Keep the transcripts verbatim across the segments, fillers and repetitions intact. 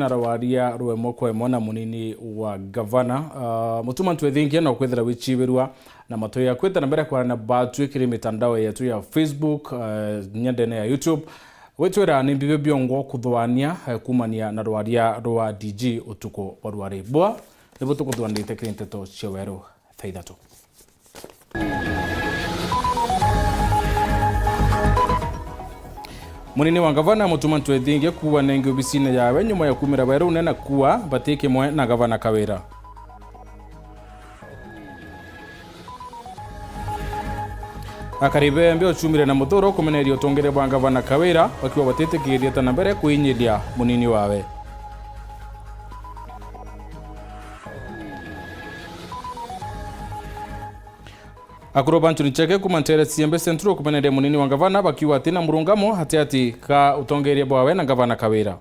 na rwaria rwemo kwa emo na munini wa gavana, ah, Mutuma Ntwethingia, no kwithira wicibirwa na matwi ya kwita na mbere kwarana batwi kiri mitandao yetu ya Facebook, ah, nyendene ya YouTube, witwira ni mbibio biongwa kuthwania, eh, kumania na rwaria rwa D G utuku wa rwari. Bwa nibo tukuthuranirite kiri nteto cia weru thaa ithatu. Munini wa ngavana Mutuma Ntwethingia kuuga nengi obisine yawe nyuma ya kumira werune na kuuga bati kimwe na gavana Kawira. Akari bembe ocumire na muthuro kumeneria utongeria bwa ngavana Kawira, bakiuga batitikiria ta na mbere kuinyiria munini wawe. Akuru ba Ntuni Cheke kuma ntere cia Embu Central kumeneria munini wa ngavana bakiuga ati na murungamo atiati ka utongeria bwawe na ngavana Kawira.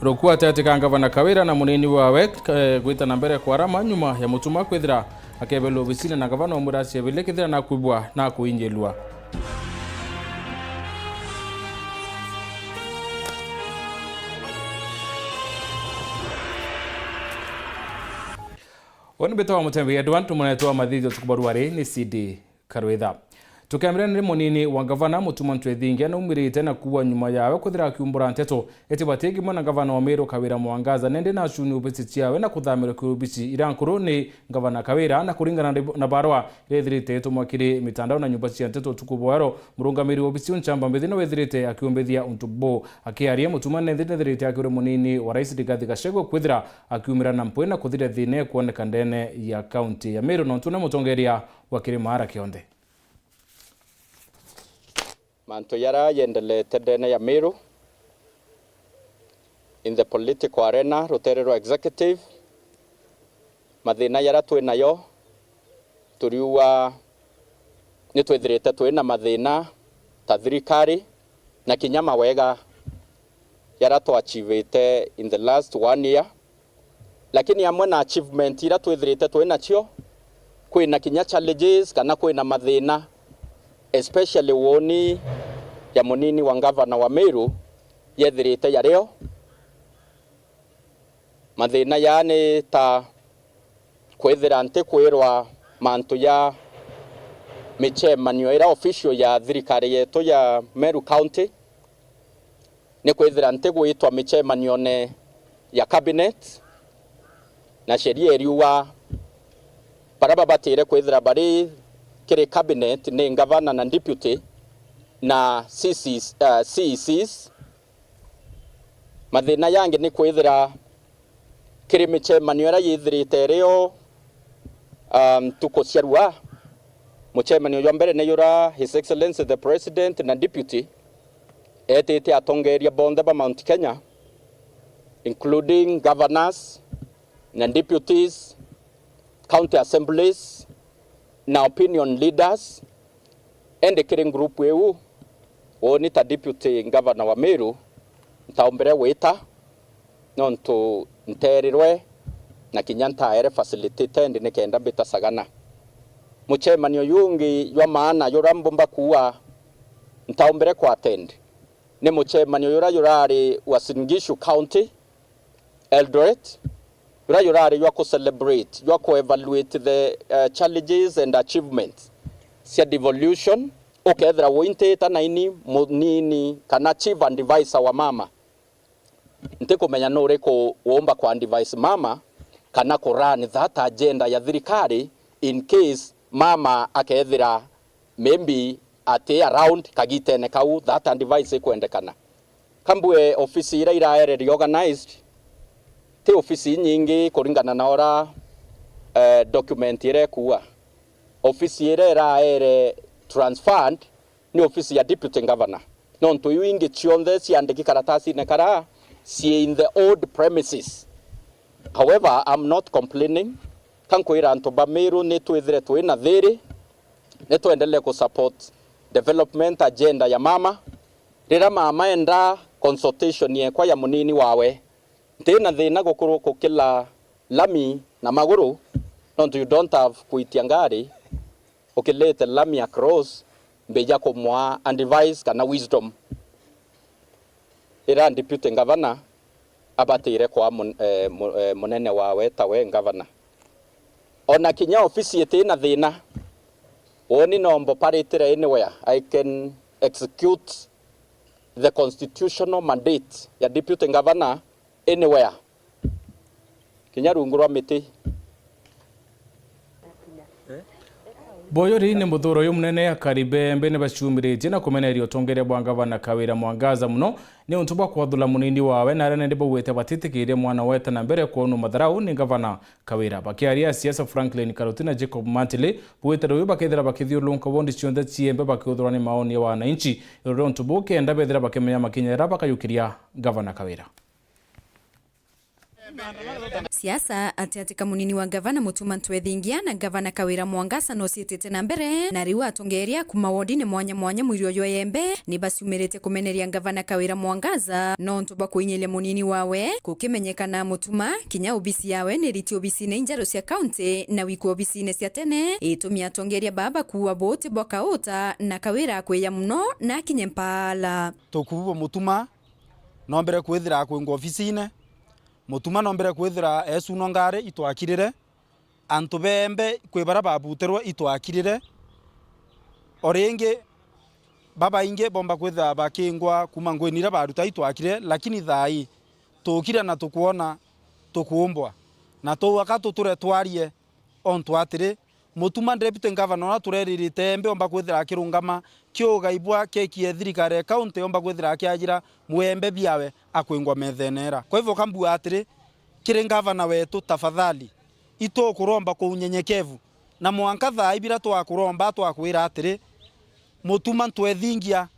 Rukua atiati ka ngavana Kawira na munini wawe, eh, gwita na mbere kwarama nyuma ya Mutuma kwithira akebelwa obisine na ngavana omwira aciebile kethira nakwibwa na kuinjilwa. Uni mbitwa wa Mutembeya Edward, tumonetwa mathithio tukubarua ri ni C D Karwitha. Tukemira ni munini wa ngavana Mutuma Ntwethingia naumirite na kuua nyuma yawe kwithira akiumbura nteto iti bati kimwe na ngavana wa Meru Kawira Mwangaza, nende na acuni obisi ciawe na kuthamirwa ki obisi ira nkuru ni ngavana Kawira, na kuringana na, na barua iria ithirite itumwa kiri mitandao na nyumba cia nteto utuku bwa ero, murungamiri wa obisi u Nchamba Mbithi niwe withirite akiumbithia untu buu. Akiaria, Mutuma nende nethirite akiure munini wa rais Rigathi Gachagua kwithira akiumira na mpwi na kuthiria thina ikwoneka ndene ya kaunti ya Meru, nontu ni mutongeria wa kiri maara kionthe. Mantu jaria jendelete ndene ya Meru, in the political arena, rutere rwa executive, mathina jaria twi nayo, turiuga ni twithirite twi na mathina ta thirikari, na kinya mawega jaria twachivite in the last one year. Lakini amwe na achievement iria twithirite twi nacio, kwina kinya challenges kana kwina mathina, especially woni ya munini wa ngavana wa Meru yethirite jario. Mathina jaa ni ta kwithira ntikwirwa mantu ja michemanio iria official ya thirikari yetu ya Meru County, ni kwithira ntigwitwa michemanione ya cabinet, na sheria iriuga baria babatire kwithira bari kiri cabinet ni ngavana na deputy na C Cs, uh, C E Cs. Mathina jangi ni kwithira kiri michemanio iria yithirite irio, um, ntuku cia rua. Muchemanio jwa mbere ni jura His Excellency the President na Deputy etite atongeria bonthe ba Mount Kenya, including governors na deputies, county assemblies na opinion leaders. Indi kiri group iu, uuni ta deputy governor wa Meru, ntaumbire gwita, nontu nteerirwe na kinya ntaere facilitated nikenda mbita Sagana. Muchemanio jungi jwa maana juria mbumba kuuga ntaumbire ku attend ni muchemanio juria jurari Uasin Gishu County, Eldoret, juria jurari jwa ku celebrate, jwa ku evaluate the, uh, challenges and achievements cia devolution. Ukethira wintita na ini munini kana chief advisor wa mama, ntikumenya nuriku uumba ku advise mama kana ku run that agenda ya thirikari in case mama akethira maybe ati around kagitene kau that advice ikwendekana. Kambue ofisi iria iraere reorganized ti ofisi inyingi kuringana na ura, eh, document iria ikuuga. Ofisi iria iraere transferred ni ofisi ya deputy governor, nontu iu ingi cionthe ciandiki karatasine kara cii in the old premises. However, I'm not complaining. Ka nkwira antu ba Meru ni twithire twi na thiri, ni twendelee ku support development agenda ya mama. Riria mama enda consultation yekwa ya munini wawe, nti na thina gukurwa kukila lami na maguru, nontu you don't have kuitia ngari ukilite lami across Mbija kumwaa advice kana wisdom iria deputy governor abatire kwaa mun-, eh, mu-, eh, munene wawe tawe governor. Ona kinya ofisi iti na thina, uuni no mboparitire anywhere. I can execute the constitutional mandate ya deputy governor anywhere, kinya rungu rwa miti. Boyo ri ni muthuro uyu munene, akari bembe ni baciumiritie na kumeneria utongeria bwa ngavana Kawira Mwangaza muno ni untu bwa kwathura munini wawe, na aria nandi baugite batitikirie mwana weta na mbere kwonwa matharau ni ngavana Kawira. Bakiaria siasa, Franklin Karuti na Jacob Matili bugite ruyu bakethira bakithiurunka wondi cionthe ciembe bakiuthurwa ni maoni ya wananchi. Iguru ria untu buu kenda bethira bakimenya makinya jaria bakayukiria ngavana Kawira. Siasa atiatika munini wa ngavana Mutuma Ntwethingia na ngavana Kawira Mwangasa no ciitite na mbere, na riu atongeria kuma wodine mwanya mwanya mwiri uyu Embe ni baciumirite kumeneria ngavana Kawira Mwangasa nontu bwa kuinyiria munini wawe. Gukimenyekana Mutuma, kinya obisi yawe ni riti obisine injeru cia kaunti na wiku obisine cia tene, itumi atongeria baba kuua buti bwa kauta na Kawira akwiya muno na akinye mpaala. Tukubu Mutuma nombere kwithira akwingwa ofisine. Mutuma nombere kwithira ecuno ngari itwakirire. Antu bembe kwi baria babutirwe itwakirire. O ringi, babaingi bomba kwithira bakingwa kuma nguini iria baruta itwakire, lakini thaa ii tukire na tukwona tukuumbwa. Na twauga ka tuture twarie, ontu atiri, Mutuma Deputy Governor uria tureririte Embe omba kwithira akirungama kiugai bwa keki ya thirikari ya county, omba kwithira akiajira mwembe biawe akwingwa methene era. Kwa hivyo kambua atiri, kiri ngavana wetu, tafadhali, itukuromba kwa unyenyekevu, na mwanka thaa ibira twakuromba, twakwira atiri, Mutuma Ntwethingia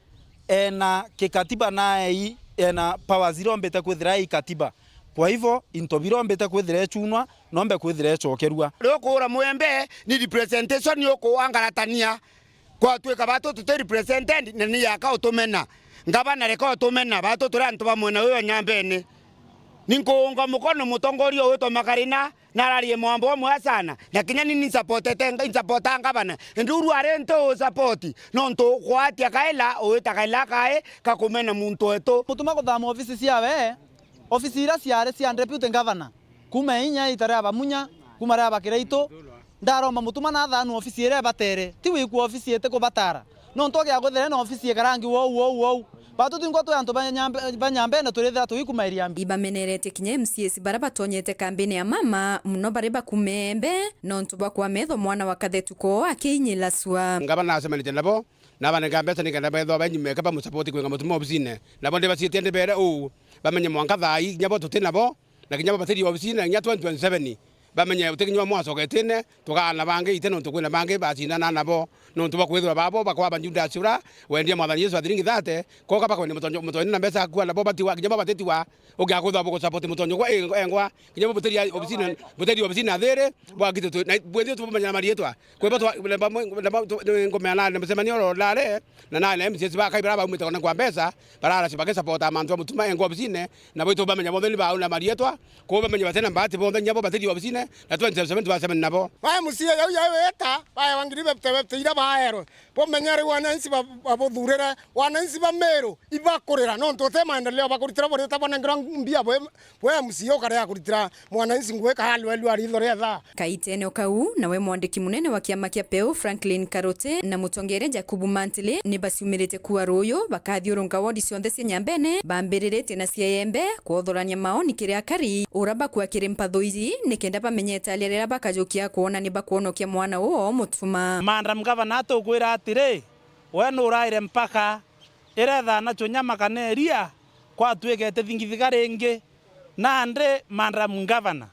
ena kikatiba na ei ena powers iria ombite kwithira ei katiba. Kwa hivyo, into biria ombite kwithira echunwa, nombe kwithira echokerua. Riu ukuura mwembe ni representation yukuangaratania. Kwatuika batu tuti represented na ni yaka utumena. Ngavana reka utumena, batu turi antu ba mwena uyu wa Nyambene. Ni nkuunga mukono mutongoria ugwitwa Makarina, nararie mwambo umwe sana, na kinya ni ninsapotete, nsapota ngavana. Indi uru ari ntu usapoti, nontu ukwatia kaila, uita kaila kai, kakumena muntu wetu. Mutuma kuthama ofisi ciawe, ofisi iria ciari cia deputy governor, kuma inya ita ria bamunya, kuma ria bakiraitu, ndaromba Mutuma nathanwa ofisi iria ibatere, ti wikua ofisi itikubatara. Nontu agia kwithira ena ofisi ikarangi wou, wou, wou. Batu twingwa twi antu ba Nyambe-, ba Nyambene turithira tugikumairia mbi. Ibameneretie kinya M C As baria batonyete kambini ya mama muno bari bakumembe, nontu bwa kwa metho mwana wa kathetu koo akiinyila cua. Ngavana acemanitie nabo, na banenga mbeca nikenda bethwa banyumeke bamusapoti kwinga Mutuma obisine. Nabo ndibacitie ndibere uu, bamenye mwanka thaa ii, kinya bo tuti nabo, na kinya bo batiri obisine, na kinya twenty twenty-seven, bamenye uti kinya mwacoketie ne, tukaana bangi ite nontu kwina bangi bacindana nabo, nontu bwa kwithirwa babo bakwaba Judas ura wendie Mwathani Yesu athiringi thate, koka bakwende mutonyo, mutonyo na mbeca akua nabo batiwa, kinya bo batitiwa, ugiakwithwa bugusupport mutonyo kwa engwa, kinya bo butiri obisine, butiri obisine athiri, bwagite tu, na bwethio tubumenya na marietwa. Kwa hivyo twa-, namba mwe-, namba tu-, ni ngomea na, ni mucemanio oro ndare, na na, na M C As ba Kaibara baumite kona kwa mbeca, barara bagisupport mantu a Mutuma engwa obisine, na bwitu bamenya bonthe ni bau na marietwa, kwa bamenya bati na mbati bonthe, kinya bo batiri obisine, na twenty twenty-seven twacemania nabo. Ba M C A yau yaweta, baewa ngiri fifty fifty ira baerwe. Bumenye riu wananchi ba-, babuthurire, wananchi ba Meru ibakurira, nontu uti maendeleo bakuritira burita bwanengerwa mbia bwe, bwe M C A ukarega kuritira mwananchi ngugi kahalwelwa ritho ria thaa. Kaitene o kau, nawe mwandiki munene wa kiama kia P E U, Franklin Karuti, na mutongeria Jakubu Mantili ni baciumirite kuua ruuyu, bakathiurunka wodi cionthe cia Nyambene, bambiriritie na cia Yembe, kwothorania maoni kiri akari, ura bakua kiri mpatho iji, nikenda bamenye italia riria bakajukia kwona ni bakwonokia mwana uu o Mutuma. Madam Governor, tukwira atiri, we nuraire mpaka iria ithana cio nyama kana iria kwatuikete thingithiga ringi. Nandi, Madam Governor,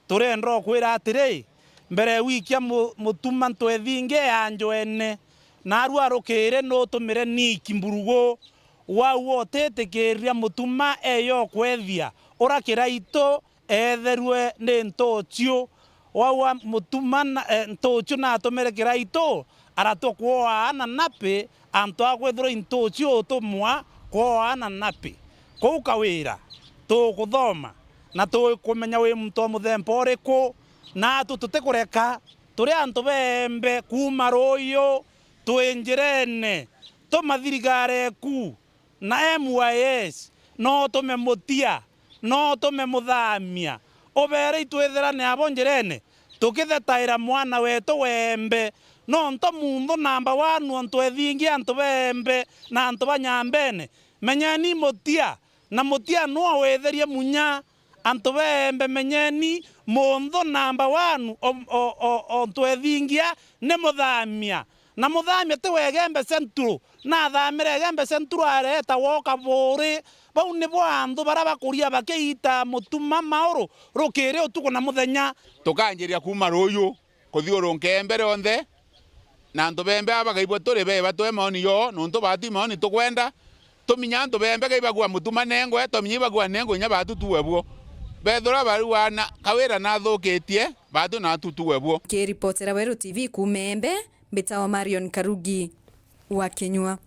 turenda ukwira atiri, mbere wikia mu-, Mutuma Ntwethinge ya Njwene, naarua rukiri nutumire Nick Mburugu, wau utitikiria Mutuma eyo kwethia, ura Kiraitu eetherue ni ntuuchiu. Wau a Mutuma na, e, ntuuchiu naatumire Kiraitu aratua kwooa aana napi, antu a kwithirwa i ntuuchiu utumwa kwooa aana napi. Kuu Kawira, tukuthoma na tukumenya wi muntu wa muthemba uriku, naatu tutikureka. Turi antu beembe kuuma ruuyu, twi njirene, tuma thirikari eku na M Y S, no utume Mutia, no utume Muthamia. Ubeere itwithirane abo njirene, tukithetaira mwana wetu wa Embe, nontu muntu namba one untu ethingia antu ba Embe na antu ba Nyambene. Menyeni Mutia, na Mutia nwe witherie munya. Antu ba Embe, menyeni, muntu namba one o, o, o, o ntwethingia ni Muthamia. Na Muthamia ti wa Igembe Central, nathamire Igembe Central areeta woka Buuri. Bau nibo antu baria bakuria bakiita Mutuma mauru rukiri utuku na muthenya. Tukanjiria kuuma ruuju kuthiurunka Embe rionthe, na antu ba Embe aba bakaigua turi beba twe maoni yoo, nontu baatu i maoni tukwenda. Tuminya antu ba Embe kai bagua Mutuma nengwe, tuminya ibagua nengwe inya baatu tuwe buo. Bethirwa bariuga na Kawira nathukitie, baatu naatu tuwe buo. Kiripotera Weru T V kuuma Embe, mbitawa Marion Karugi wa Kinyua.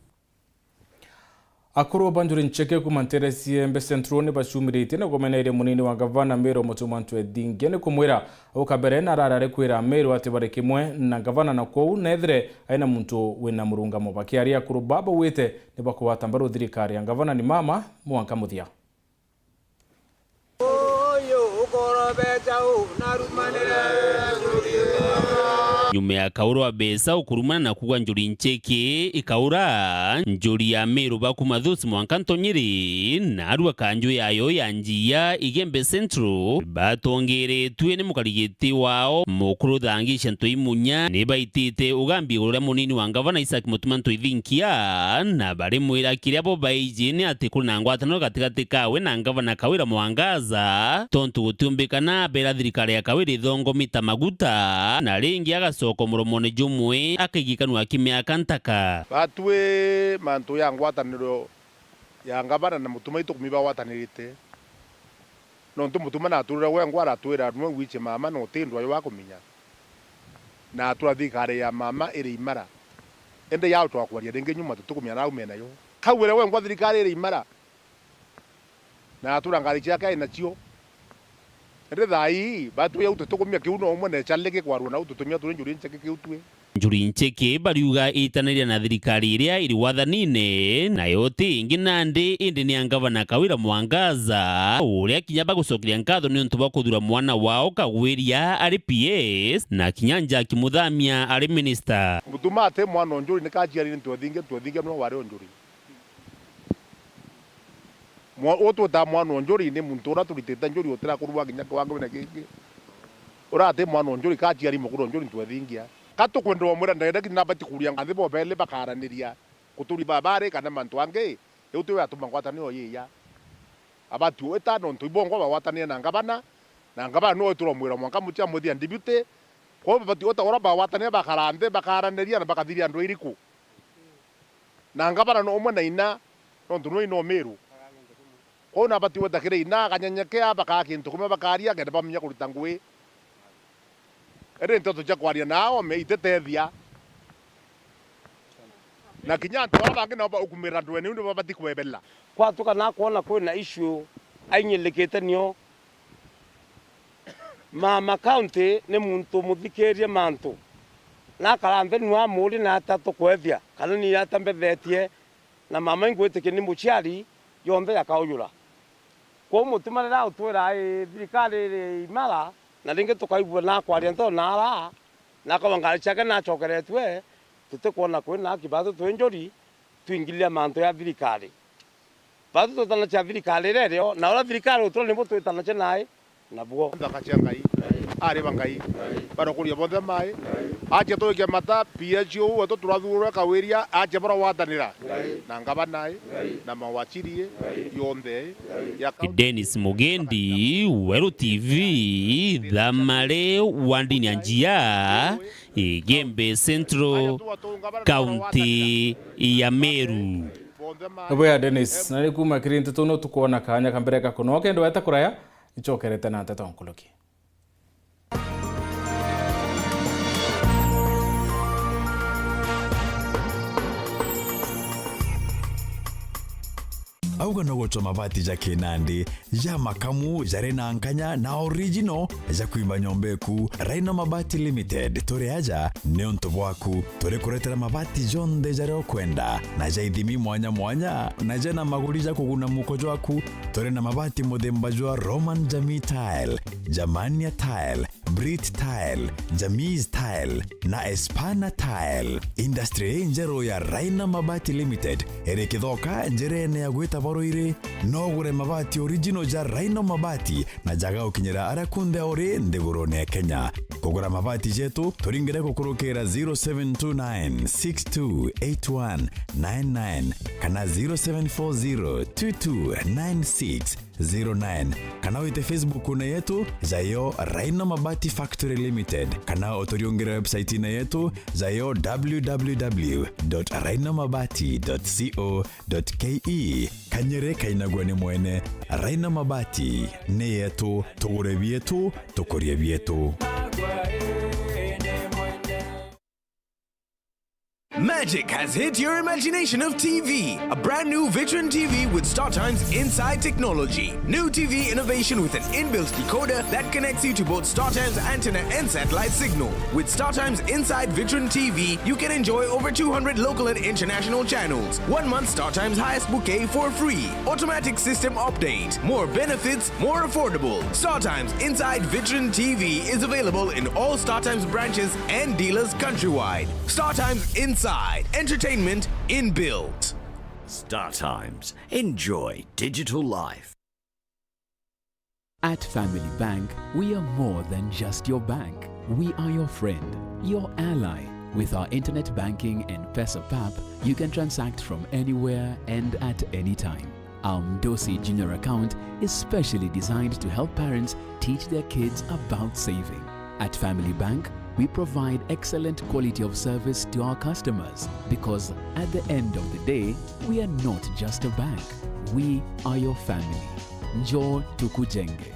Akuru ba Njuri Ncheke kuuma nteere cia Embe Central ni bacumiritie na kumeneria munini wa ngavana Meru Mutuma Ntwethingia ni kumwira auka mbere na arara ari kwira Meru ati bari kimwe na ngavana na kwou nethire aina muntu wina murungamo. Bakiaria akuru baba wite ni bakugwata mbaru thirikari ya ngavana ni mama mwanka muthia. Nyuma ya kauru wa besa ukurumana na kugwa Njuri Ncheke ikaura, Njuri ya Meru bakuma Thusi mwanka Ntonyiri, na arua kanju yayo ya njia Igembe Central, batongeretue ni mukarigiti wao mukuru Thangisha Ntwimunya, ni baitite ugambi iguru ria munini wa ngavana Isaac Mutuma Ntwithinkia, na barimwira kiria bo baiji ni ati kuri na ngwataniro gatigati kawe na ngavana Kawira Mwangaza, tontu gutiumbikana abera thirikari ya Kawira ithongomi ta maguta, na ringi agacoka muromone jumwe akaigikanua akimiaka ntaka. Batwi mantu ya ngwataniro ya ngavana na Mutuma itukumiba gwatanirite. Nontu Mutuma naturire wengwa aratwira, "Nwe wiche mama na utindwa yo wa kuminya." Na atura thirikari ya mama iri imara. Indi yao twakwaria ringi nyuma tutikumenya na aume nayo. Kauire wengwa thirikari iri imara. Na atura ngari ciake ai nacio. Indi thaa ii, batwi au tutikumia kiu no umwe na echaleke kwarua nau tutumia turi Njuri Ncheke kiu twi. Njuri Ncheke bariuga itanaria na thirikari iria iri wathanine, nayo ti ingi nandi indi ni ya ngavana Kawira Mwangaza, uria kinya bagucokeria nkatho niuntu bwa kuthura mwana wao Kagwiria ari P S, na kinya Njaki Muthamia ari minister. Mutuma ati mwana o Njuri ni kaciari ni Ntwethingia, Ntwethingia niwe wari o Njuri. Mwa-, utwita mwana o Njuri ni muntu uria turitite Njuri utirakurua kinya kiwango na kingi. Urati mwana o Njuri kaciari mukuru o Njuri Ntwethingia. Ka tukwenda umwira ndenda kinya nabati kuria nthi bo beli bakaraniria kuturi babari kana mantu angi, riu tiwe atuma ngwataniro yiya. Abati wita nontu ibongwa bagwatanire na ngavana, na ngavana niwe turomwira mwanka mutia muthia deputy. Kwou babati wita uria bagwatanire bakara nthi bakaraniria na bakathiria andu iriku. Na ngavana no umwe na ina, nontu nwe ina o Meru. Kwou nabati gwetakira ina, akanyenyekea, bakaa kintu kumwe bakaria, kenda bamenya kurita ngui. Indi nteto cia kwaria na aome itetethia. Na kinya antu aria bangi nabo baukumira ndwene iu nibo babati kwebela. Kwatuka na kwona kwina issue ainyilikite nio. Mama County ni muntu muthikirie mantu. Na akara nthi nua amuri na ata tukwethia, kana ni ata mbethetie, na mama ingwitikia ni muciari, yonthe yakaujura. Kwou Mutuma riria autwira, "Ii, thirikari iri imara," na ringi tukaigua na akwaria nto na ara, na akauga ngari ciake nacokeretue, tutikwona kwina haki batwi twi Njuri twingiliria mantu ya thirikari. Batwi twitanacia thirikari iria irio, na uria thirikari utura nibo twitanacia nai nabuo. Nthaka cia Ngai, ari ba Ngai, barokuria bonthe mai. Acha twikia mata, P H O wetu turathurwa Kawiria, acha baragwatanira na ngavana ai, na mawachiri yonthe ya kaunti. Dennis Mugendi, Weru T V, Thamare wa ndini ya Njia, Igembe Central, kaunti ya Meru. Bonthe mai. Ibuya Dennis, na ni kuma kiri nteto no tukwona kanya ka mbere ga kunoa kenda weta kuraya, ncokerete na nteto nkuruki. Auga no gucwa mabati ja kinandi, ja makamu, jari na nkanya na original, ja kwimba nyomba eku. Rhino Mabati Limited, turi aja niuntu bwaku. Turi kuretera mabati jonthe jaria ukwenda, na ja ithimi mwanya mwanya, na jena maguri ja kuguna muko jwaku. Turi na mabati muthemba jwa Roman Jamii Tile, Germania Tile, Brit Tile, Jamis Tile na Espana Tile. Industry injeru ya Rhino Mabati Limited iri Kithoka, njirene ya gwita Baruiri. No ugure mabati original ja Rhino Mabati na jaga ukinyira aria kunthe uri nthigurune ya Kenya. Kugura mabati jetu, turingire gukurukira zero seven two nine six two eight one nine nine kana zero seven four zero two two nine six zero nine, kana wite Facebook-une yetu, jayo Rhino Mabati Factory Limited, kana uturiungire website-ine yetu, jayo w w w dot rhino mabati dot co dot k e. Kanyere kainagua ni mwene. Rhino Mabati ni yetu, tugure bietu, tukurie bietu. Magic has hit your imagination of T V. A brand new Vitron T V with StarTimes Inside technology. New T V innovation with an inbuilt decoder that connects you to both StarTimes antenna and satellite signal. With StarTimes Inside Vitron T V, you can enjoy over two hundred local and international channels. One month StarTimes highest bouquet for free. Automatic system update. More benefits, more affordable. StarTimes Inside Vitron T V is available in all StarTimes branches and dealers countrywide. StarTimes Inside, entertainment inbuilt. StarTimes. Enjoy digital life. At Family Bank, we are more than just your bank. We are your friend, your ally. With our internet banking and Pesa Pap, you can transact from anywhere and at any time. Our Mdosi Junior account is specially designed to help parents teach their kids about saving. At Family Bank, we provide excellent quality of service to our customers, because at the end of the day, we are not just a bank. We are your family. Njoo tukujenge.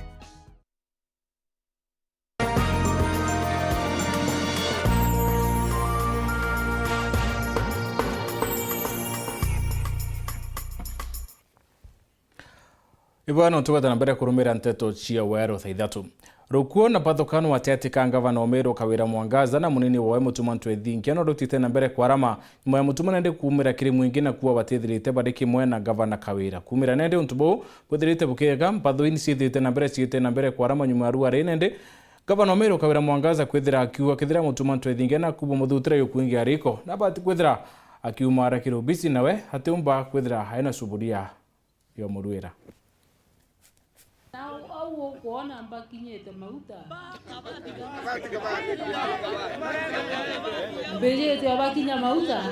Ibwano, tugwete na mbere kurumira nteto cia weru thaa ithatu. Rukuo na mbathukano gatiati ka ngavana wa Meru Kawira Mwangaza na munini wawe Mutuma Ntwethingia no rutite na mbere kwarama, nyuma ya Mutuma nende kuumira kiri mwingi na kuuga batithirite bari kimwe na ngavana Kawira. Kuumira nende untu buu bwithirite bukiega, mbathu ini ciithirite na mbere, ciite na mbere kwarama nyuma ya ruari nende ngavana wa Meru Kawira Mwangaza kwithira akiuga kethira Mutuma Ntwethingia na kuuga muthutire yukuingia riko, na abati kwithira akiumara kiri obisi, nawe atiumba kwithira aina suburia yo muruira. Nao au ukwona mbakinyite mauta. Mbijite abakinya mauta,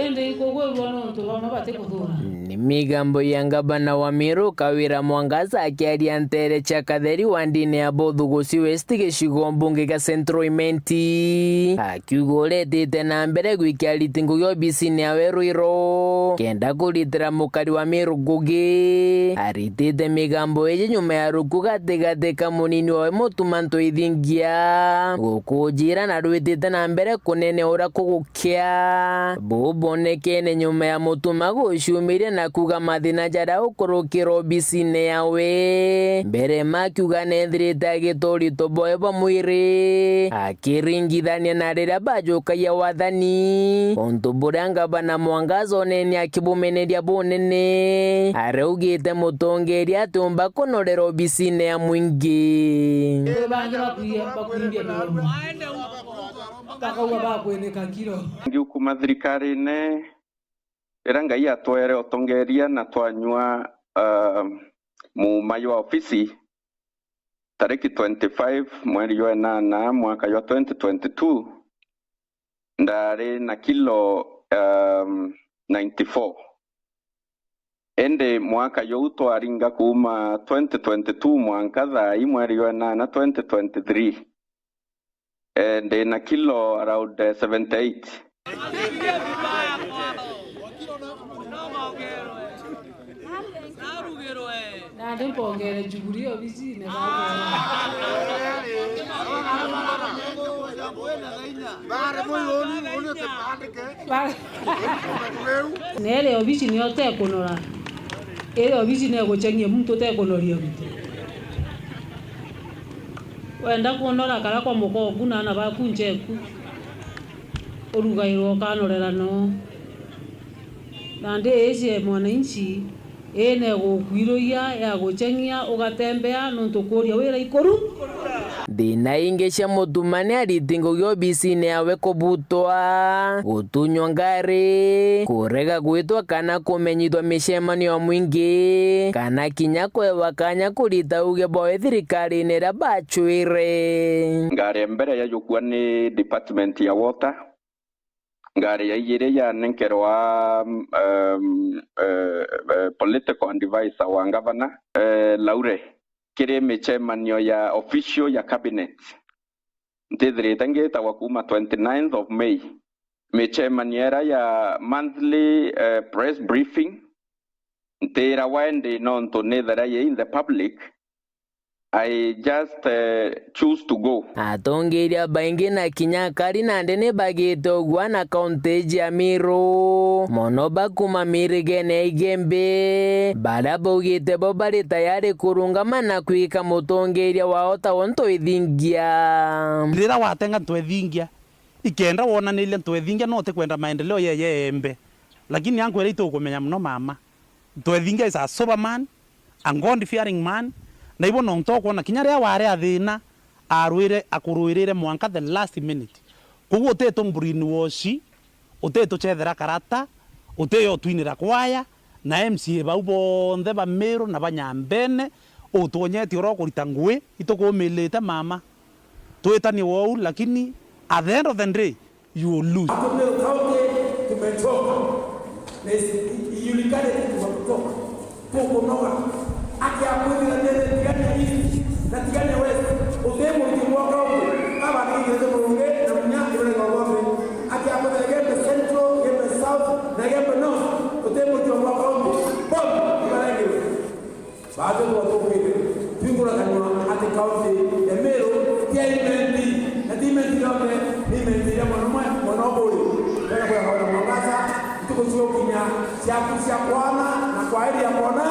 indi nkugwirua nontu bamwe batikuthura. Ni migambo ya ngavana wa Meru Kawira Mwangaza akiaria ntere cia Katheri wa ndini ya Bothuguci West, gicigo mbunge gia Central Imenti. Akiuga uretite na mbere gwikia ariti ngugi obisine yawe Ruiro, kenda kuritira mukari wa Meru ngugi. Aritite migambo iji nyuma ya rukuo gatigati ka munini wawe Mutuma Ntwethingia gukujira na rwitite na mbere kunene uria kugukia. Buu bwonekene nyuma ya Mutuma guciumiria na kuuga mathina jaria ukurukira obisine yawe. Mbere ma akiuga nethirite agita urito bwawe bwa mwiri, akiringithania na riria bajukagia wathani, untu buria ngavana Mwangaza onene akibumeneria bunene. Araugite mutongeria atiumba kunorera obisine ya mwingi. Bangi bakwimbia miromo, bakauga bakwinika nkiro. Ngiukuma thirikarine, riria Ngai atwere utongeria na twanyua, ah, muuma jwa ofisi, tariki twenty-five mweri jwa enana mwaka jwa twenty twenty-two, ndari na kilo, um, ninety-four. Indi mwaka juu twaringa kuuma twenty twenty-two mwanka thaa ii mweri jwa enana twenty twenty-three, eh, ndi na kilo around, eh, seventy-eight. Nandi mpongere Jubilee obisine. Bare- Nere obisi nio tekunora. Iri obisi negucheng'ia muntu utekunoria muntu. Wenda kunora kara kwa muka oku na aana baku ncheku. Urugairwa ukanorera noo. Nandi iji mwananchi, ii negukwiruyia, yagucheng'ia, ugatembea, nontu kuuria wira ikuru. Thina ingi cia Mutuma ni ariti ngugi obisine yawe kubutwa, gutunywa ngari, kurega gwitwa kana kumenyithwa micemanio ya mwingi, kana kinya kwewa kanya kurita uge bwawe thirikarine iria bacwire. Ngari ya mbere yajukua ni department ya water. Ngari ya ijiri yanenkerwa, um, eh, eh, political advisor wa ngavana, eh, Laure, kiri micemanio ya official ya cabinet. Ntithirite ngitagwa kuma twenty-ninth of May. Micemanio iria ya monthly, eh, press briefing, ntirawa indi nontu nithera yi in the public, I just, eh, choose to go. Atongeria baingi na kinya akari nandi ni bagite ugwa na kaunti iji ya Meru. Mono ba kuma mirigene ya Igembe, baria baugite bo bari tayari kurungama na kwika mutongeria wao ta untu ithingia. Riria watenga ntwethingia, ikenda wonaniria ntwethingia no utikwenda maendeleo yeye embe. Lakini ankwira itukumenya mono mama. Ntwethingia is a sober man, a God fearing man, na ibo nontu okwona kinya riria wari a thina, arwire, akurwirire mwanka the last minute. Koguo utitu brainwash, utituchethera karata, utiyo twinira kwaya, na M C A bau bonthe ba Meru na ba Nyambene, utwonyetie uria ukurita ngui, itukumilite mama. Twitanie wou, lakini at the end of the day, you will lose. Hapo Meru County tumechoka. Na isi-, ijulikane tu tumechoka. Tukunoga. Aki akwithira nene Tigania East na Tigania West. Uti muruti mwa county. Aba ni Igembe Murungi na munya Igembe Gogombe. Aki akwithira Igembe Central, Igembe South, na Igembe North. Uti muruti mwa county. Bomu, ibarengirwe. Baatwe tuba tukwire twingura kanua ati kaunti ya Meru ti ya Imenti, na ti Imenti yonthe, ni Imenti iria mwana umwe, mwana uburi. Twenda kwira Gavana Mwangaza, ntuku cia gukinya ciaku cia kwana na kwairi ya kwana.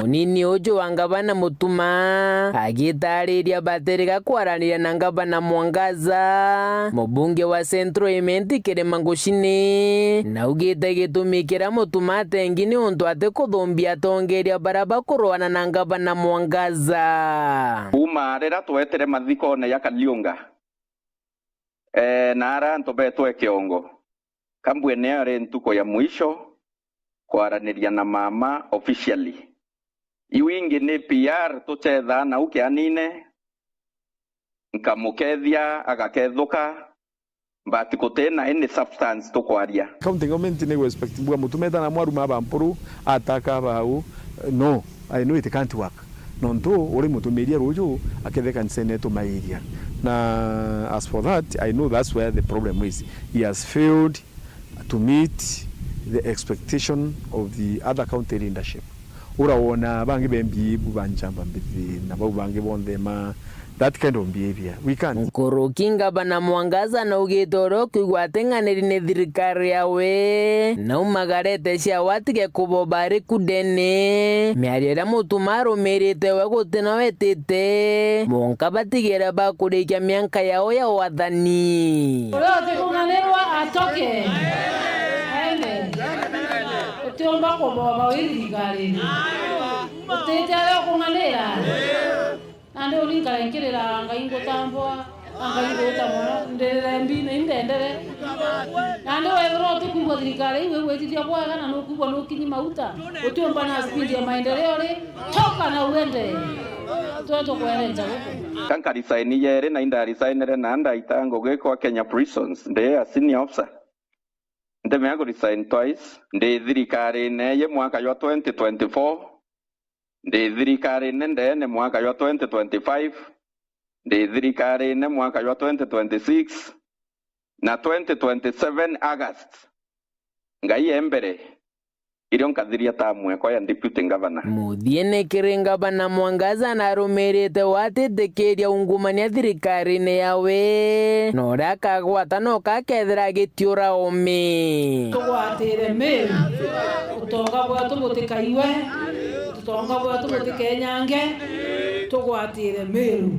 Munini uju wa Ngavana Mutuma agitariria batirega kwaraniria na Ngavana Mwangaza, mubunge wa Central Imenti Kirima Ngucini, naugite gitumi kiria Mutuma atengi ni untu atikuthumbia atongeria baria bakurwana na Ngavana Mwangaza. Kuuma riria twetire mathikone ya Kaliunga, eh, na aria antu betwe kiongo, kambwene yari ntuku ya mwisho kwaraniria na mama officially. Iu ingi ni P R tuchethaa nau kianine, nkamukethia agakethuka, but guti na any substance tukwaria. County government ni expect mbua Mutuma eta na mwaru ma bampuru, ataka bau. No, I know it can't work. Nontu uri mutumiria ruju akethe kanisa netu mairia. Na as for that, I know that's where the problem is. He has failed to meet the expectation of the other county leadership. Ura wona bangi bembi bu ba njamba mbithi na bau bangi bonthe ma that kind of behavior. We can't. Nkuruki Ngavana Mwangaza naugite uria ukwigua ateng'aniri ni thirikari yawe, naumagarete ciawe atige kuboba ari kudene. Miario iria Mutuma arumirite we guti na wetite, munka batigire bakurikia mianka yao ya wathani. Uria utikung'anirwa atoke. Aende. Utiumba kuboba wi thirikarine. Utite aria ukung'anira. Nandi uni nkare nkirira Ngai ngutambwa, na Ngai ngwita mono, ndirire mbi na indendere. Nandi wethirwa utikwigua thirikari iu igwitithia bwega na nukwigua nukinyi mauta, utiumba na speed ya maendeleo ri, choka na uende. Twe tukwerenja guku. Ka nka resign yeri na inda resignire na ndaita ngugi kwa Kenya Prisons, ndi a senior officer. Ndimea ku resign twice. Ndi thirikarine iji mwaka jwa twenty twenty-four, ndi thirikarine ndeene mwaka jwa twenty twenty-five, ndi thirikarine mwaka jwa twenty twenty-six, na twenty twenty-seven August, Ngai e mbere, irio nkathiria tamu ekwa ya deputy governor. Muthiene kiri ngavana Mwangaza narumirite watitikiria ungumania thirikarine yawe, na uria akagwata no kakethira agitiura ome. Tugwatire Meru, utonga bwetu butikaiwe, utonga bwetu butikenyange, tugwatire Meru.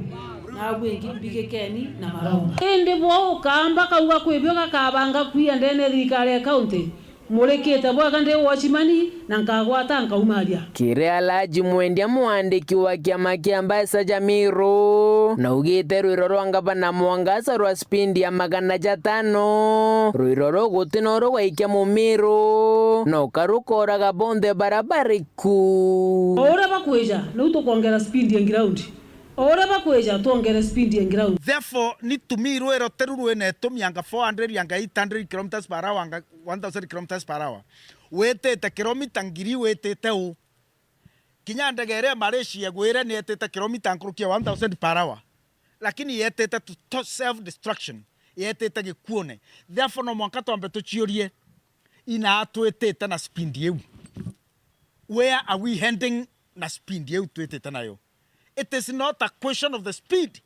Nabwi mbigikeni na maronga. Indi bo ukamba kauga kwi bio gakabanga kwia ndene thirikari ya kaunti, murikite bwega ndi watchman na nkagwata nkaumaria. Kiri Alhaji Mwendia, mwandiki wa kiama kia mbeca ja Meru, naugite rwiro rwa ngavana Mwangaza rwa spindi ya magana jatano, rwiro ruu guti no rugaikia Mumiru, no karukoraga bonthe bara bari ku. O uria bakwija, niu tukwongera speed ya ground. O uria bakwija, twongere speed ya ground. Therefore, ni tumi rwiro teru rwina itumi anga four hundred, anga eight hundred kilometers per hour, anga one thousand kilometers per hour. Witite kilomita ngiri witite u. Kinya ndege iria Malaysia igwire ni yetite kilomita nkuruki ya one thousand per hour. Lakini yetite to, to self destruction. Yetite gikuone. Therefore, no mwanka twambe tuciurie, ina twitite na speed iu. Where are we heading na speed iu twitite nayo? It is not a question of the speed,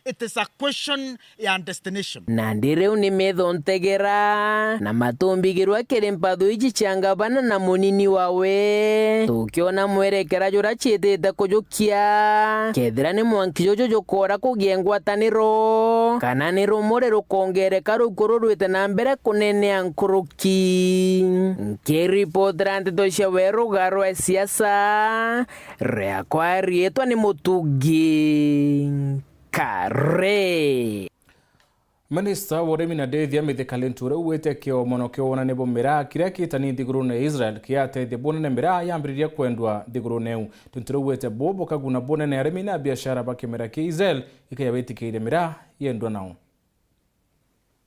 it is a question ya destination. Nandi riu ni metho ntegera, na matumbigirwa kiri mpatho iji cia ngavana na munini wawe. Tukiona mwerekera juria ciitite kujukia, kethira ni mwanki juju jukora kugia ngwataniro, kana ni rumuri rukongereka rukuru rwite na mbere kunenea nkuruki. Nkiripotera nteto cia weruga rwa siasa, riakwa riitwa ni Mutungi Kare. Minista wa urimi na ndithia Mithika Linturi augite kiomono kia wonania bwa miraa kiria kitani nthigurune ya Israel kiatethia bunene miraa yambiriria kwendwa nthigurune iu. Linturi augite buu bukaguna bunene arimi na biashara ba kimera kia Israel ikaya bitikiirie miraa yendwa nao.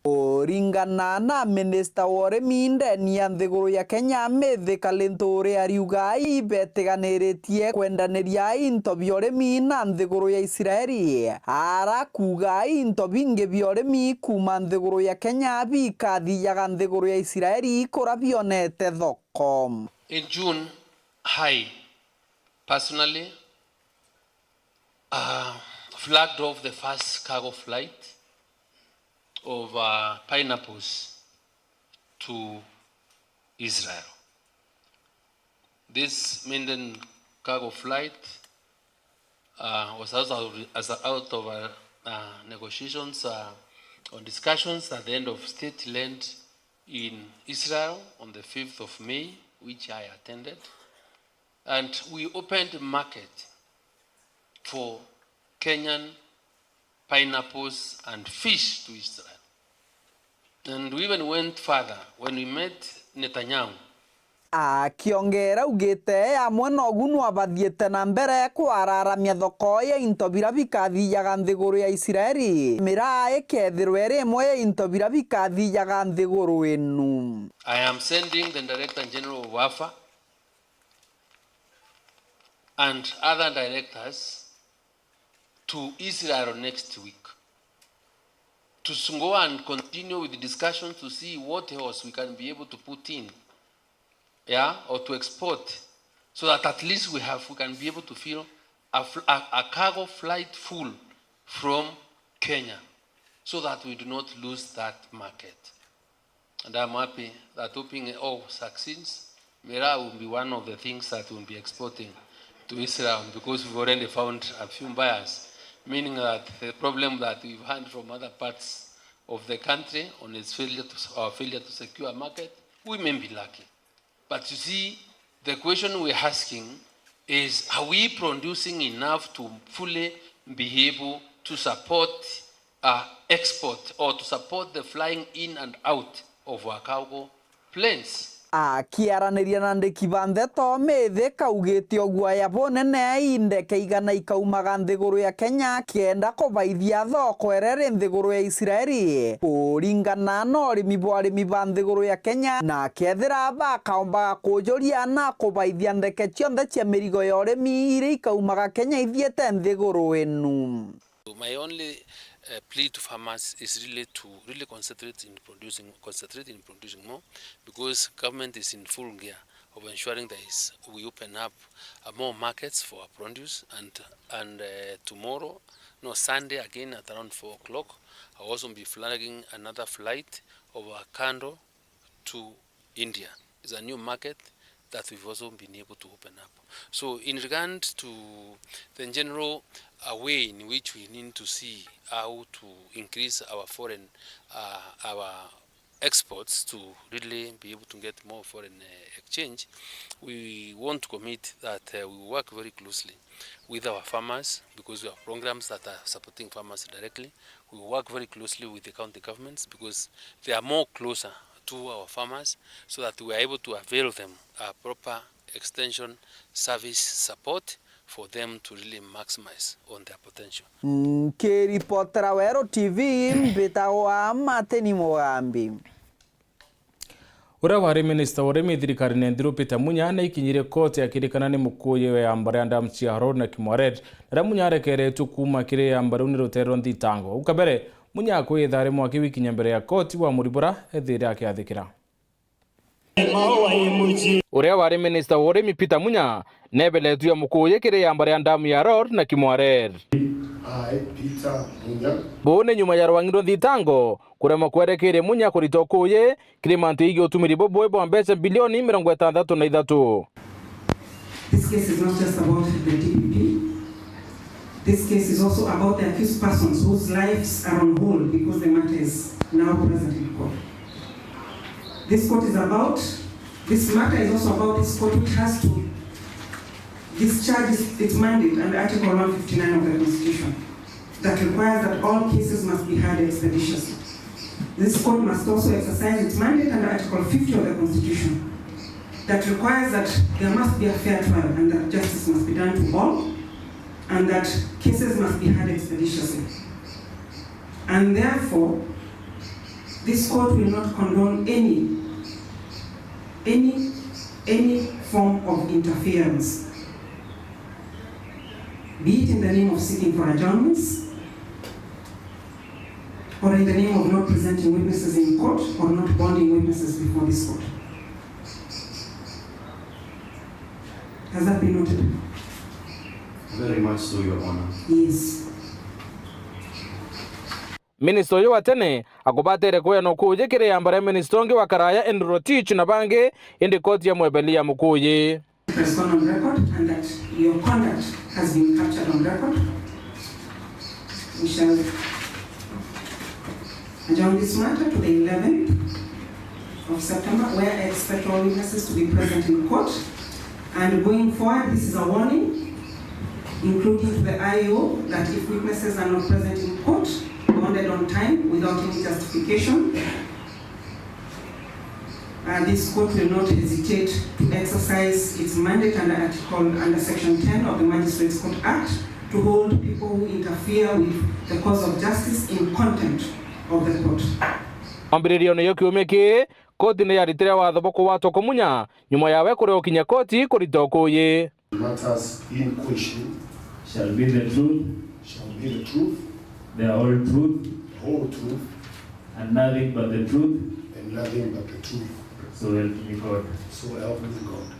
Kuringana na minista wa urimi ndeni ya nthiguru ya Kenya, Mithika Linturi, ariuga ii betiganiritie kwendaniria into bia urimi na nthiguru ya Israeli, ara kuuga into bingi bia urimi kuuma nthiguru ya Kenya bikathijaga nthiguru ya Israeli kuria bionete thoko. In June, I personally uh, flagged off the first cargo flight of uh, pineapples to Israel. This maiden cargo flight uh, was also as a, out of uh, uh, negotiations uh, or discussions at the end of state led in Israel on the fifth of May, which I attended. And we opened market for Kenyan pineapples and fish to Israel. And we even went further when we met Netanyahu. Akiongeera augite amwe nogu nwabathiite na mbere kwararamia thoko ya into bira bikathijaga nthiguru ya Israeli, miraa ikethirwa iri imwe ya into bira bikathijaga nthiguru inu. I am sending the Director General of WAFA and other directors to Israel next week to s- go and continue with the discussion to see what else we can be able to put in, yeah, or to export, so that at least we have, we can be able to fill a, fl- a, a cargo flight full from Kenya, so that we do not lose that market. And I'm happy that hoping it all succeeds, miraa will be one of the things that we'll be exporting to Israel, because we've already found a few buyers, meaning that the problem that we've had from other parts of the country on its failure to, our failure to secure a market, we may be lacking. But you see, the question we're asking is, are we producing enough to fully be able to support uh, export or to support the flying in and out of our cargo planes. Akiaraniria na andiki ba ndeto, Mithika augite uguaya bunene indeke igana ikaumaga nthiguru ya Kenya kenda kubaithia thoko iria iri nthiguru ya Israeli. Kuringana na urimi bwa arimi ba nthiguru ya Kenya, na kethira bakaombaga kujuria na kubaithia ndeke cionthe cia mirigo ya urimi iria ikaumaga Kenya ithiite nthiguru inu. So my only uh, plea to farmers is really to really concentrate in producing, concentrate in producing more, because government is in full gear of ensuring there is, we open up, uh, more markets for our produce, and, and, uh, tomorrow, no, Sunday again at around four o'clock, I'll also be flagging another flight of our kando to India. It's a new market that we've also been able to open up. So in regard to the general, uh, way in which we need to see how to increase our foreign, uh, our exports to really be able to get more foreign, uh, exchange, we want to commit that, uh, we work very closely with our farmers, because we have programs that are supporting farmers directly. We work very closely with the county governments because they are more closer to our farmers, so that we are able to avail them a proper extension service support for them to really maximize on their potential. Nkiripotera Weru T V, mbitagwa Martin Mugambi. Uria wari minista wa urimi thirikarine nthiru Peter Munya naikinyire koti akirikana ni mukuuji wa iamba ria Dams ya Aror na Kimwarer, na riria Munya arekeretue kuuma kiri iamba riu ni rutere rwa nthitango. Au kabere, Munya akwitha ari mwaki wikinya mbere ya koti wa muribura ethire akiathikira. Uria wari minista wa urimi Peter Munya nebeletue ya mukuuji kiri iamba ria Dams ya Aror na Kimwarer. I, Peter Munya. Buu ni nyuma ya rwangi rwa nthitango kuremwa kwerekeria Munya kurita ukuuji kiri mantu yegii utumiri bubui bwa mbeca bilioni mirongo itantatu na ithatu. This case is not just about the D P P. This case is also about the accused persons whose lives are on hold because the matter is now present in court. This court is about, this matter is also about this court which has to discharge its, its mandate under Article one fifty-nine of the Constitution that requires that all cases must be heard expeditiously. This court must also exercise its mandate under Article fifty of the Constitution that requires that there must be a fair trial and that justice must be done to all and that cases must be heard expeditiously. And therefore, this court will not condone any, any, any form of interference, be it in the name of seeking for adjournments or in the name of not presenting witnesses in court or not bonding witnesses before this court. Has that been noted? Very much so, Your Honor. Yes. Minista uyu wa tene akubatere kueana ukuuji kiri iamba ria minista ungi wa karaya Andrew Rotich na bangi, indi koti ya mwebeli ya mukuuji. Has gone on record and that your conduct has been captured on record. We shall adjourn this matter to the eleventh of September, where I expect all witnesses to be present in court. And going forward, this is a warning, including to the I O, that if witnesses are not present in court, bonded on time, without any justification, uh, this court will not hesitate to exercise its mandate under article, under section ten of the Magistrates Court Act to hold people who interfere with the cause of justice in contempt of the court. Mwambiririone yo kiumia kii, koti ni yaritire watho bwa kugwatwa kwa Munya nyuma ya we kuria ukinya koti kurita ukuuji. Matters in question shall be the truth, shall be the truth, the whole truth, the whole truth, and nothing but the truth, and nothing but the truth. So help me God. So help me God.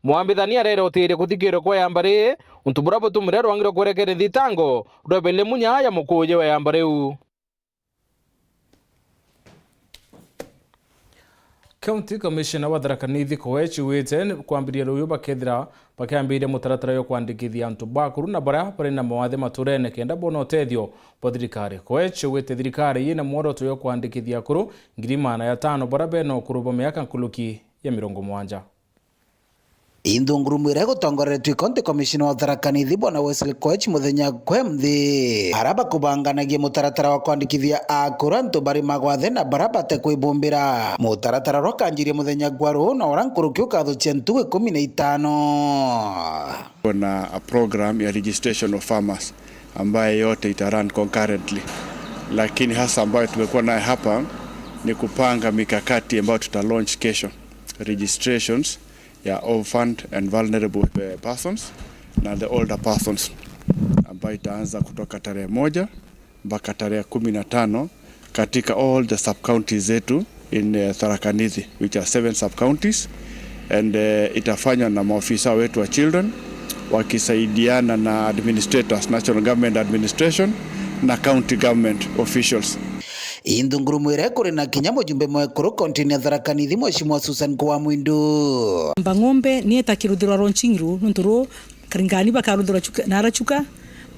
Mwambithania arerutiiria kuthikirwa kwa iamba rii, untu buria butumire rwangi rwa kwerekeria thitango rwebele Munya ya mukuuji wa iamba riu. County Commissioner wa Tharaka Nithi Koech augite kwambiria ruyu bakethira bakiambiria mutaratara jwa kwandikithia antu ba akuru na baria bari na mawathe maturene kenda boona utethio bwa thirikari. Koech augite thirikari yina mworoto jwa kwandikithia akuru ngiri magana jatano baria bena ukuru bwa miaka nkuruki ya mirongo mugwanja. Inthungurumu iria igutongoreretue County Commissioner wa Tharaka Nithi, Bwana Wesley Koech, muthenya gwa mthi, aria bakubanganagia mutaratara wa kwandikithia akuru antu bari magwathe na baria batekwibumbira. Mutaratara uria ukanjiria muthenya gwa ruu na uria nkuruki ukathukia ntuku ikumi na itano. Kuna a program ya registration of farmers ambayo yote ita run concurrently, lakini hasa ambayo tumekuwa naye hapa ni kupanga mikakati ambayo tuta launch kesho, registrations ya orphaned and vulnerable, eh, persons na the older persons, ambayo itaanza kutoka tarehe moja mpaka tarehe kumi na tano katika all the sub counties zetu in, eh, Tharaka Nithi, which are seven sub counties, And, eh, itafanywa na maofisa wetu wa children wakisaidiana na administrators, national government administration na county government officials. Inthunguru mwire kuri na kinya mujumbe mwekuru kaunti-ini ya Tharaka Nithi, Mheshimiwa Susan Kuwa Mwindu. Igamba Ng'ombe ni eta kiruthirwa launching ruu, nontu ruu Karingani bakaruthirwa Chuka, nara Chuka,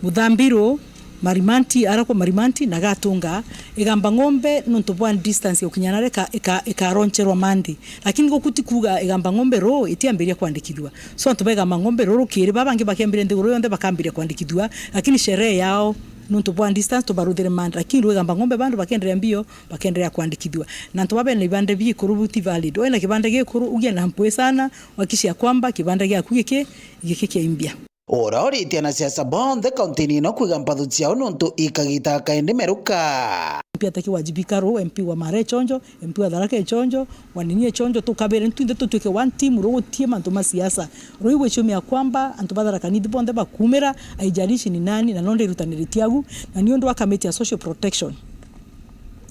Muthambiru, Marimanti, ara kwa Marimanti na Gatunga. Igamba Ng'ombe nontu bwa distance ya gukinya nara ika-, ika-, ikaroncherwa Monday. Lakini guku ti kuuga Igamba Ng'ombe ruu itiambiria kwandikithua. So antu ba Igamba Ng'ombe ruu rukiri, baba bangi bakiambiria nthiguru yonthe bakambiria kwandikithua, lakini sherehe yao nontu bwa distance tubaruthire Monday. Lakini ruu Igamba Ng'ombe bandu bakenderea mbio, bakenderea kwandikithua. Na antu baba bena ibande biikuru bu ti valid. Wina kibande giikuru, ugie na mpwi sana, wakishia kwamba kibande giaku giki, giki kiaimbia. Uria uritie anasiasa bonthe kaunti-ini ino kwiga mpatho ciao nontu ikagita kaindi meruka. M P atakiwajibika ruu, M P wa Mara e chonjo, M P wa Tharaka e chonjo, wa nini e chonjo, tukabire twinthe tutwike one team ruu gutie mantu ma siasa. Ruu igwiciumia kwamba antu ba Tharaka Nithi bonthe bakumira, haijalishi ni nani, na nonde irutaniriti agu, na ni undu wa kamiti ya social protection.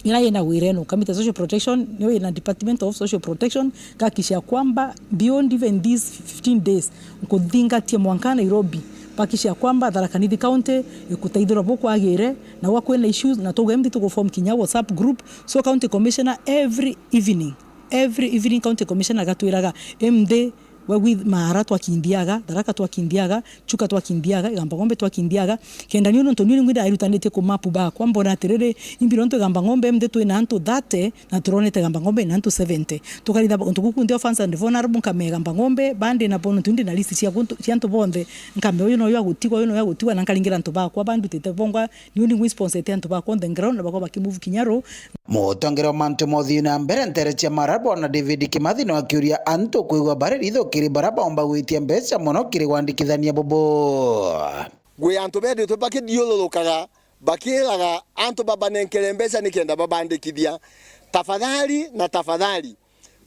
Ira yina wira ino, kamiti ya social protection, niyo yina department of social protection, gakishia kwamba beyond even these fifteen days, nkuthingatia mwanka Nairobi, bakishia kwamba Tharaka Nithi County ikutaithirwa bukwagire, na gwa kwina issues, na tuge mthi tuku form kinya WhatsApp group. So county commissioner every evening, every evening county commissioner agatwiraga, "Emthi, we with Mara twakinthiaga, Tharaka twakinthiaga, Chuka twakinthiaga, Igamba Ng'ombe twakinthiaga." Kenda niu nontu niu ningwi ndairutanitie ku map bakwa, mbona atiriri, imbiro ntu Igamba Ng'ombe emthi twina antu thirty, na turonete Igamba Ng'ombe ina antu seventy. Tukaritha untu kuku nthi orphans and vulnerable, nkamea Igamba Ng'ombe, bandi na bono tundi na list cia guntu, cia antu bonthe, nkamea uyu noyo agutigwa, uyu noyo agutigwa, na nkaringira antu bakwa bandutite bongwa, niu ningwi sponsete antu bakwa on the ground, na bakwa bakimove kinya ruu. Mutongeria wa mantu mothiu na mbere ntere cia Mara, Bwana David Kimathi, no akiuria antu kwigua bari ritho kiri bara baumba gwitia mbeca mono kiri kwandikithania bubu. Gwi antu bendetwe bakithiururukaga bakiraga antu babanenkere mbeca nikenda babandikithia. Tafadhali na tafadhali,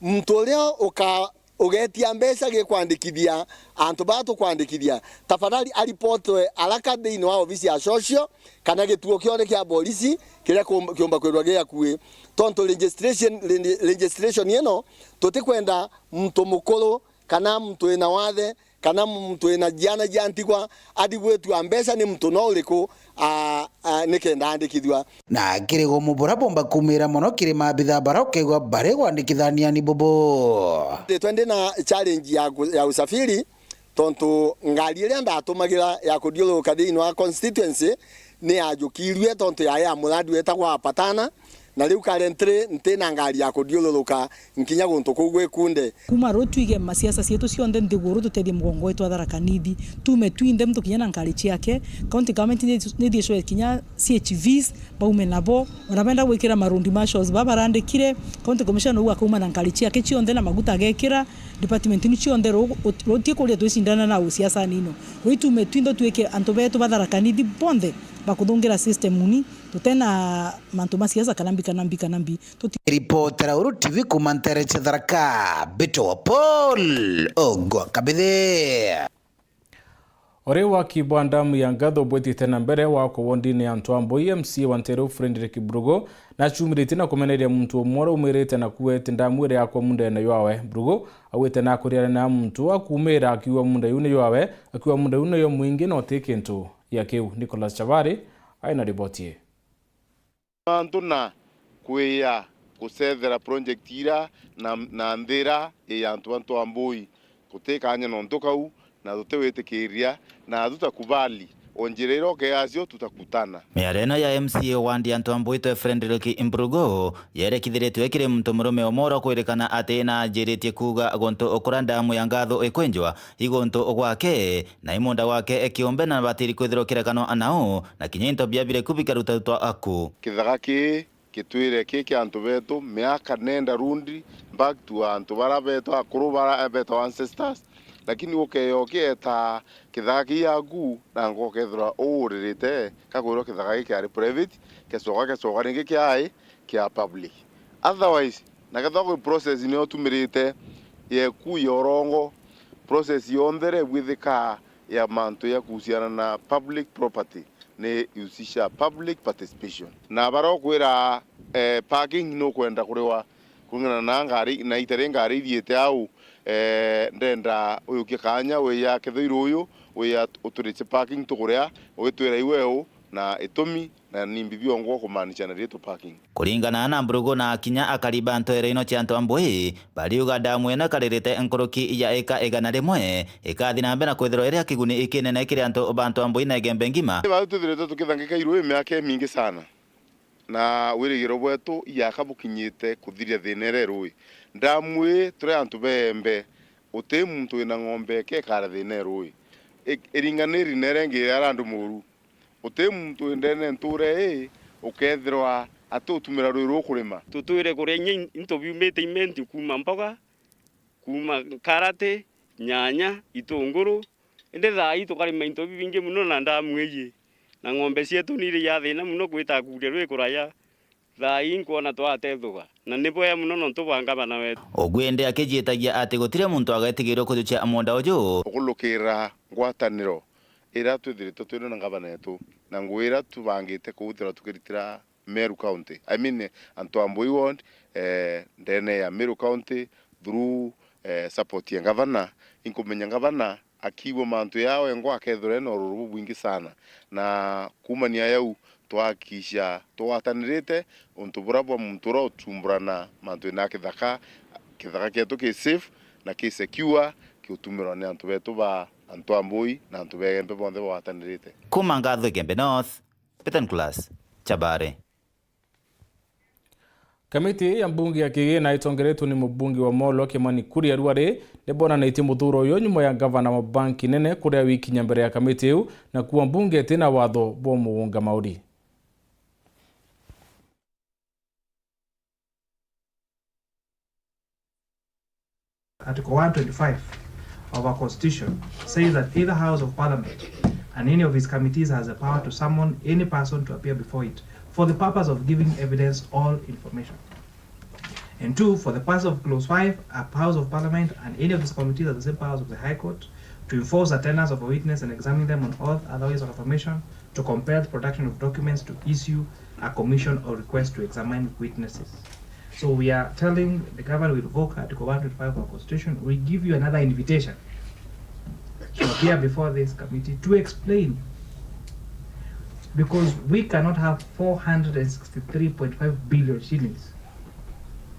muntu uria uka-, ugetia mbeca gikwandikithia antu baa tukwandikithia, tafadhali aripotwe araka thiini wa ofisi ya social kana gituo kionthe kia borisi kiria kum-, kiumba kwithirwa gi akui, tontu registration, regi-, registration ino tutikwenda muntu mukuru kana muntu wina wathe kana muntu wina ciana cia ntigwa athi gwitua mbeca ni muntu no uriku, a, a, nikenda andikithua. Na kiri gumu bura bumba kumira mono kiri maabitha bara ukegwa bari gwandikithania ni bubu. Nditwe ndi na challenge ya ku-, ya usafiri, tontu ngari iria ndatumagira ya kuthiururuka thiini wa constituency ni yajukirue tontu yae ya muradi wetagwa Apatana, na riu currently nti na ngari ya kuthiururuka nkinya guntu kuu gwi Kunde. Kuma ruu twige masiasa cietu cionthe nthiguru tutethie mugongo wetu wa Tharaka Nithi. Tume twinthe muntu kinya na ngari ciake. County government ni, ni thiecwe kinya C H Vs, baume nabo. Ona benda gwikira ma road marshals baba barandikire, county commissioner uu akauma na ngari ciake cionthe na maguta agekira. Department ni cionthe ru-, ut-, ruti kuria twicindana na u siasa nino. Ruu itume twinthe twike antu betu ba Tharaka Nithi bonthe bakuthungira system ni tutena mantu ma siasa kana mbi kana mbi kana mbi. Tuti- Ripotera Uru T V kuma ntere cia Tharaka, Mbito wa Paul Ogwa Kabithe. Uri waki bwa ndamu ya Ngatho bwitite na mbere wa kuwondini ya Ntwambui, M C A wa ntere u Frederick Mburugu nachumiritie na kumeneria muntu umwe uria umirite na kuuga ati ndamu iria yakwa mundene ywawe. Mburugu augite na akuriana na muntu akumira akiuga munda yu ni ywawe, akiuga munda yu niyo mwingi na uti kintu ya kiu. Nicholas Chabari aina riboti ii. Antu na kwia kucethera project ira na, na nthira i antu ba Ntwambui. Guti kanya nontu kau, na tutiwitikiria, na tutakubali. O njira ira ukeacio, tutakutana. Miario ino ya M C A wandi ya Ntwambui twe Frederick Mburugu yerekithiritue kiri muntu murume umwe uria ukwirikana ati na anjiritie kuuga guntu ukuria ndamu ya Ngatho ikwenjwa i guntu gwake, na i munda gwake kiumbe na batiri kwithirwa kirekano nau, na kinya into bia bireku bikarutwa aku. Kithaka kii kitwire ki kia antu betu miaka nenda rundi, back to antu bara betu akuru bara betagwa ancestors, lakini ukeya ukieta kithaka kii yaku, na ngo ukethirwa uuririte, gakwirwa kithaka giki kiari private, gecoka gecoka ringi kiai kia public. Otherwise, na kethirwa kwi process niyo utumirite yeku ya urongo, process yonthe iria ibwithikaa ya mantu ya kuhusiana na public property ni ihusisha public participation. Na bara ukwira, eh, parking nukwenda kuriwa kuringana na ngari, na ita ria ngari ithiite au, eh, ndenda uyukie kaanya wiya kethirwa iruyu, wiya uturitie parking tukuria, witwira iwe u na itumi, na ni mbibi ongwa kumaanisha na rietu parking. Kuringana na Mburugu na kinya akari ba ntwere ino cia Ntwambui, bariuga ndamu ino ikaririte nkuruki ya eka igana rimwe, ikathi na mbere na kwithirwa iri ya kiguni ikinene kiri antu ba Ntwambui na Igembe ngima. Bau twithirite tukithangika iruyu miaka imingi sana. Na wirigiro bwetu iyaka bukinyite kuthiria thina iria irui. Ndamu ii turi antu beembe, uti muntu wina ng'ombe eke ikara thina irui. I-, iringaniri na iria ingi iria arandu muru. Uti muntu wi ndene nture ii ukethirwa ati utumira rui ruu kurima. Tutwire kuria inya in-, into biumite imenti kuuma mboga, kuuma karati, nyanya, itunguru. Indi thaa ii tukarima into bibingi mono na ndamu iji, na ng'ombe cietu ni iri ya thina mono gwita kuria rwi kuraya. Thaa ii nkwona twatethuga, na ni bwega mono nontu bwa ngavana wetu. Ugwe indi akijiitagia ati gutiri muntu agetigirwe kujukia munda uju. Ukulukira ngwataniro iria twithirite twina na ngavana wetu, na ngugi iria tubangite kuutira tukiritira Meru County. I mean, Ntwambui ward, eh, ndene ya Meru County through, eh, support ya ngavana. Inkumenya ngavana akiigua mantu yao engwa akethirwa ena ururu bubwingi sana. Na kuumania yau, twahakikisha tugwatanirite untu buria bwa muntu uria utumburana mantu na kithaka, kithaka kietu ki safe na ki secure, kiutumirwa ni antu betu ba Ntwambui na antu ba Igembe bonthe bagwatanirite. Kuuma Ngathu Igembe North, Peter Nicholas Chabare. Kamiti ya mbunge ya kigina itongeretwe ni mubunge wa Molo Kimani Kuria Ruari nibonanitie muthuuro uyu nyuma ya ngavana wa banki nene kuria wikinya mbere ya kamiti iu na kuua mbunge itina watho bwa muunga mauri. Article one twenty-five of our Constitution says that either House of Parliament and any of its committees has the power to summon any person to appear before it for the purpose of giving evidence or information. And two, for the purpose of clause five, a House of Parliament and any of its committees have the same powers of the High Court to enforce attendance of a witness and examine them on oath, otherwise on affirmation, to compel the production of documents, to issue a commission or request to examine witnesses. So we are telling the government we revoke Article one twenty-five of our Constitution. We give you another invitation to appear before this committee to explain, because we cannot have four hundred and sixty-three point five billion shillings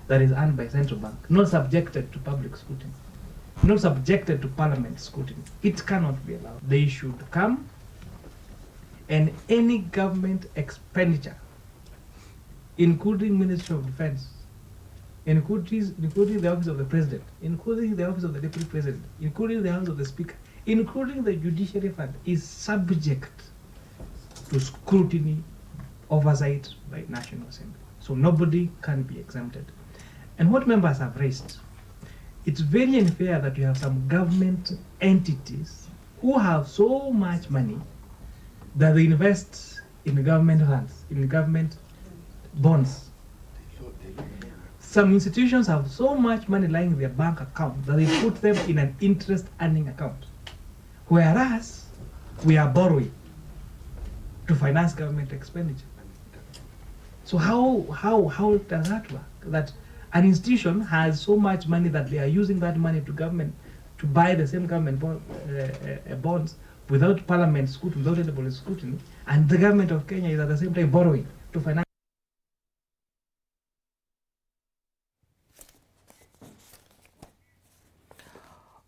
that is earned by central bank, not subjected to public scrutiny, not subjected to parliament scrutiny. It cannot be allowed. They should come, and any government expenditure, including Ministry of Defense, including, including the office of the president, including the office of the deputy president, including the office of the speaker, including the judiciary fund, is subject to scrutiny, oversight by National Assembly. So nobody can be exempted. And what members have raised, it's very unfair that you have some government entities who have so much money that they invest in government funds, in government bonds. Some institutions have so much money lying in their bank account that they put them in an interest earning account. Whereas we are borrowing to finance government expenditure. So how, how, how does that work? That an institution has so much money that they are using that money to government, to buy the same government bond, uh, uh, bonds without parliament scrutiny, without anybody scrutiny, and the government of Kenya is at the same time borrowing to finance.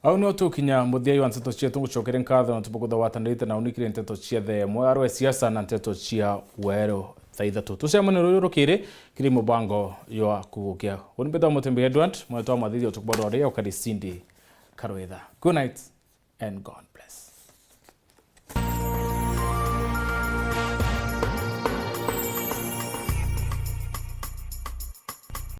Au nio tukinya muthia wa nteto cietu. Ngucokeria nkatho nontu bwa kwithirwa watanirite na unikire nteto cia thaa imwe, arwe siasa na nteto cia weru thaa ithatu. Tucemanie ruyu rukiri kiri mubango jwa kugukia. Uni mbitwa Mutembi Edward, mwetu wa mathithi utuku bwa rwari, ukari Cindy Karwitha. Good night and God bless.